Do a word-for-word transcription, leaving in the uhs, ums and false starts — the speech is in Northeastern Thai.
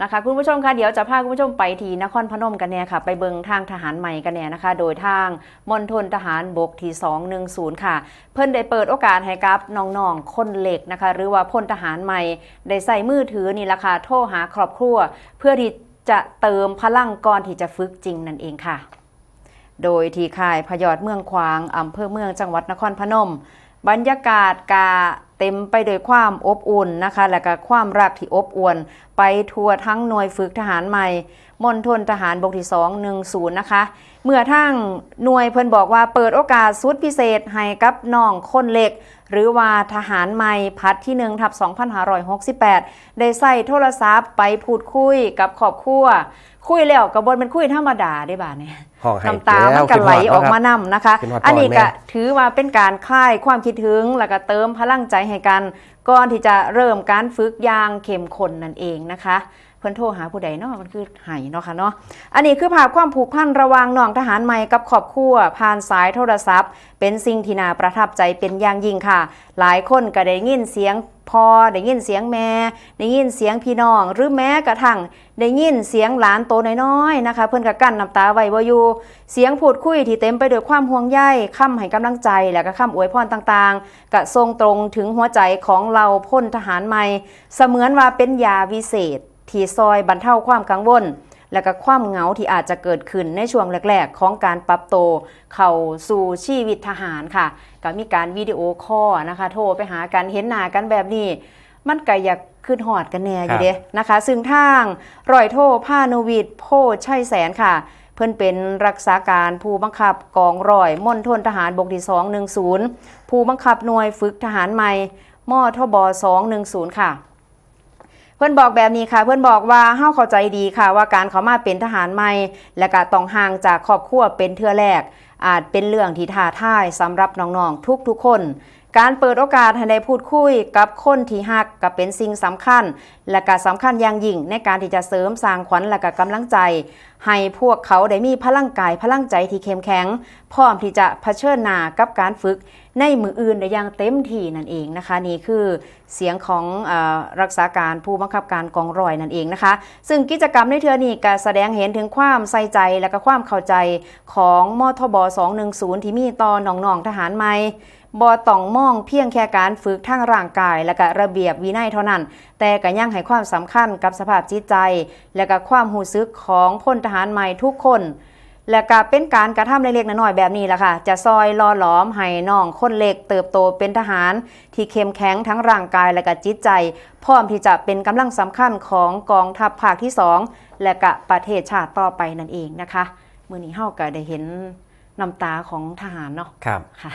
นะคะ คุณผู้ชมคะ เดี๋ยวจะพาคุณผู้ชมไปที่นครพนมกันแน่ค่ะ ไปเบิ่งทางทหารใหม่กันแน่นะคะ โดยทางมณฑลทหารบกที่สองหนึ่งศูนย์ค่ะ เพิ่นได้เปิดโอกาสให้กับน้องๆคนเล็กนะคะ หรือว่าพลทหารใหม่ ได้ใช้มือถือนี่ล่ะค่ะ โทรหาครอบครัว เพื่อที่จะเติมพลังก่อนที่จะฝึกจริงนั่นเองค่ะ โดยที่ค่ายพยอดเมืองขวาง อำเภอเมือง จังหวัดนครพนม บรรยากาศกะเต็มไปด้วยความอบอุ่นนะคะ และก็ความรักที่อบอวลไปทั่วทั้งหน่วยฝึกทหารใหม่ มณฑลทหารบกที่สองหนึ่งศูนย์นะคะ เมื่อทางหน่วยเพิ่นบอกว่าเปิดโอกาสสุดพิเศษให้กับน้องคนเล็ก หรือว่าทหารใหม่ผลัดที่หนึ่งทับสองพันห้าร้อยหกสิบแปด ได้ใช้โทรศัพท์ไปพูดคุยกับครอบครัว คุยแล้วก็บ่แม่นคุยธรรมดาเด้บาดนี้ ห้องไห้ น้ำตามันก็ไหลออกมานำนะคะ คิดฮอดพ่อ อันนี้ก็ถือว่าเป็นการคลายความคิดถึง แล้วก็เติมพลังใจให้กัน ก่อนที่จะเริ่มการฝึกอย่างเข้มข้นนั่นเองนะคะ เพิ่นโทรหาผู้ใดเนาะ มันคือไห้เนาะค่ะเนาะ อันนี้คือภาพความผูกพันระหว่างน้องทหารใหม่กับครอบครัว ผ่านสายโทรศัพท์ เป็นสิ่งที่น่าประทับใจเป็นอย่างยิ่งค่ะ หลายคนก็ได้ยินเสียงพ่อ ได้ยินเสียงแม่ ได้ยินเสียงพี่น้อง หรือแม้กระทั่งได้ยินเสียงหลานโตน้อยๆนะคะ เพิ่นก็กั้นน้ำตาไว้บ่อยู่ เสียงพูดคุยที่เต็มไปด้วยความห่วงใย คำให้กำลังใจ และก็คำอวยพรต่างๆ ก็ส่งตรงถึงหัวใจของเหล่าพลทหารใหม่ เสมือนว่าเป็นยาวิเศษ ที่ซอยบรรเทาความกังวล และก็ความเหงาที่อาจจะเกิดขึ้นในช่วงแรกๆ ของการปรับตัวเข้าสู่ชีวิตทหารค่ะ ก็มีการวิดีโอคอลนะคะ โทรไปหากัน เห็นหน้ากันแบบนี้ มันก็อยากคิดฮอดกันแน่อยู่เด้นะคะ ซึ่งทางร้อยโทพานุวิทย์ โพชัยแสนค่ะ เพิ่นเป็นรักษาการผู้บังคับกองร้อยมณฑลทหารบกที่สองหนึ่งศูนย์ ผู้บังคับหน่วยฝึกทหารใหม่ มทบสองหนึ่งศูนย์ค่ะ เพิ่นบอกแบบนี้ค่ะ เพิ่นบอกว่า เฮาเข้าใจดีค่ะว่าการเข้ามาเป็นทหารใหม่ และก็ต้องห่างจากครอบครัวเป็นเทื่อแรก อาจเป็นเรื่องที่ท้าทายสำหรับน้องๆทุกๆคน การเปิดโอกาสให้ได้พูดคุยกับคนที่ฮักก็เป็นสิ่งสำคัญ และก็สำคัญอย่างยิ่งในการที่จะเสริมสร้างขวัญและก็กำลังใจ ให้พวกเขาได้มีพลังกายพลังใจที่เข้มแข็ง พร้อมที่จะเผชิญหน้ากับการฝึกในมื้ออื่นได้อย่างเต็มที่นั่นเองนะคะ นี่คือเสียงของเอ่อรักษาการผู้บังคับการกองร้อยนั่นเองนะคะ ซึ่งกิจกรรมในเทื่อนี้ก็แสดงเห็นถึงความใส่ใจและก็ความเข้าใจของมทบสองหนึ่งศูนย์ ที่มีต่อน้องๆทหารใหม่ บ่ต้องมองเพียงแค่การฝึกทางร่างกายและก็ระเบียบวินัยเท่านั้น แต่ก็ยังให้ความสำคัญกับสภาพจิตใจ และก็ความรู้สึกของพลทหารใหม่ทุกคน และก็เป็นการกระทำเล็กๆน้อยๆแบบนี้ล่ะค่ะ จะซอยหล่อหลอมให้น้องคนเล็กเติบโตเป็นทหารที่เข้มแข็งทั้งร่างกายและก็จิตใจ พร้อมที่จะเป็นกำลังสำคัญของกองทัพภาคที่สอง และก็ประเทศชาติต่อไปนั่นเองนะคะ มื้อนี้เฮาก็ได้เห็นน้ำตาของทหารเนาะ ครับ ค่ะ